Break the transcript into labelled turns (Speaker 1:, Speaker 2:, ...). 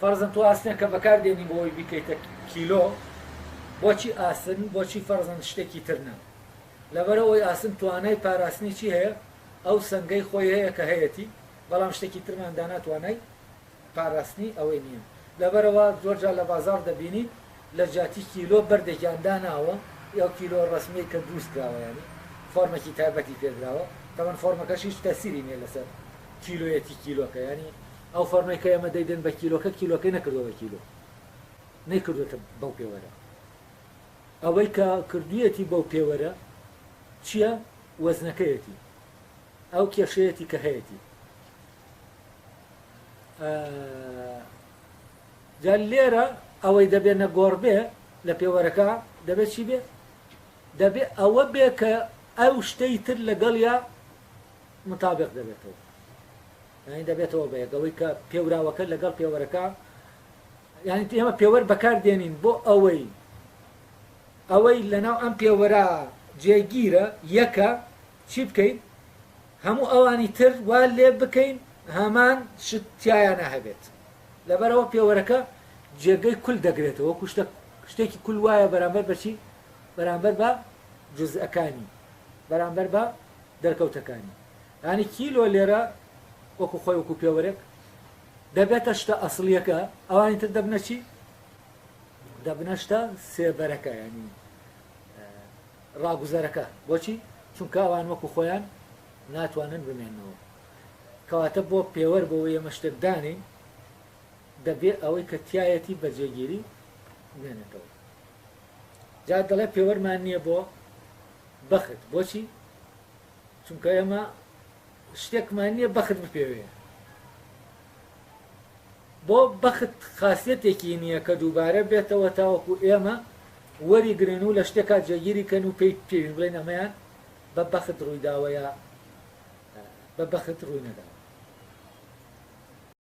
Speaker 1: فەرزەن تۆ ئاسنێک کە بەکار دێنی بۆ ئەوەی بیکەیتە کیلۆ، بۆچی ئاسن، بۆچی فەرزەن شتێکی تر نا؟ لەبەرئەوەی ئاسن توانای پاراستنی چی هەیە؟ ئەو سەنگەی خۆی هەیە کە هەیەتی، بەڵام شتێکی ترمان دانا توانای پاراستنی ئەوەی نییە. لەبەرئەوە زۆر جار لە بازاڕ دەبینیت لە جیاتی کیلۆ بەردێکیان داناوە، ئەو کیلۆ ڕەسمیەی کە دروست کراوە یانی فۆرمێکی تایبەتی پێدراوە، تەبعەن فۆرمەکەش هیچ تەسیری نییە لەسەر کیلۆیەتی کیلۆکە، یانی ئەو فۆرمەی کە ئێمە دەیدەین بە کیلۆکە، کیلۆکەی نەکردووە بە کیلۆ، نەیکردووەتە بەو پێوەرە. ئەوەی کە کردوویەتی بەو پێوەرە چییە؟ وەزنەکەیەتی، ئەو کێشەیەتی کە هەیەتی. جا لێرە ئەوەی دەبێ نەگۆڕ بێ لە پێوەرەکە دەبێت چی بێ؟ دەبێ ئەوە بێ کە ئەو شتەی تر لەگەڵیا مطابق دەبێتەوە. یانی دەبێتەوە بە یەک ئەوەی کە پێوراوەکە لەگەڵ پێوەرەکە یانی ئێمە پێوەر بەکار دێنین بۆ ئەوەی ئەوەی لەناو ئەم پێوەرە جێگیرە یەکە چی بکەین هەموو ئەوانی تر وا لێ بکەین هەمان شت تایانە هەبێت لەبەرەوە پێوەرەکە جێگەی کول دەگرێتەوە وەکو شتە شتێکی کول وایە بەرامبەر بەچی بەرامبەر بە جزئەکانی بەرامبەر بە دەرکەوتەکانی یانی کیلۆ لێرە وەکو خۆی وەکو پێوەرێک دەبێتە شتە ئەسڵیەکە ئەوانی تر دەبنە چی؟ دەبنە شتە سێبەرەکە ینی ڕاگوزەرەکە بۆچی؟ چونکە ئەوان وەکو خۆیان ناتوانن بمێنەوە کەواتە بۆ پێوەر بۆ ئێمە شتێک دانین دەبێ ئەوەی کە تایەتی بە جێگیری بمێنێتەوە جا دەڵێ پێوەرمان نییە بۆ بەخت بۆچی؟ چونکە ئێمە شتێکمان نییە بەخت بپێوێ. بۆ بەخت خاسیەتێکی نییە کە دووبارە بێتەوە تاوەکو ئێمە وەری گرن و لە شتێکا جێگیری کەن و پێی پێوین بڵێن ئەمەیان بە بەخت ڕوویداوە یا بە بەخت ڕووی نەداوە.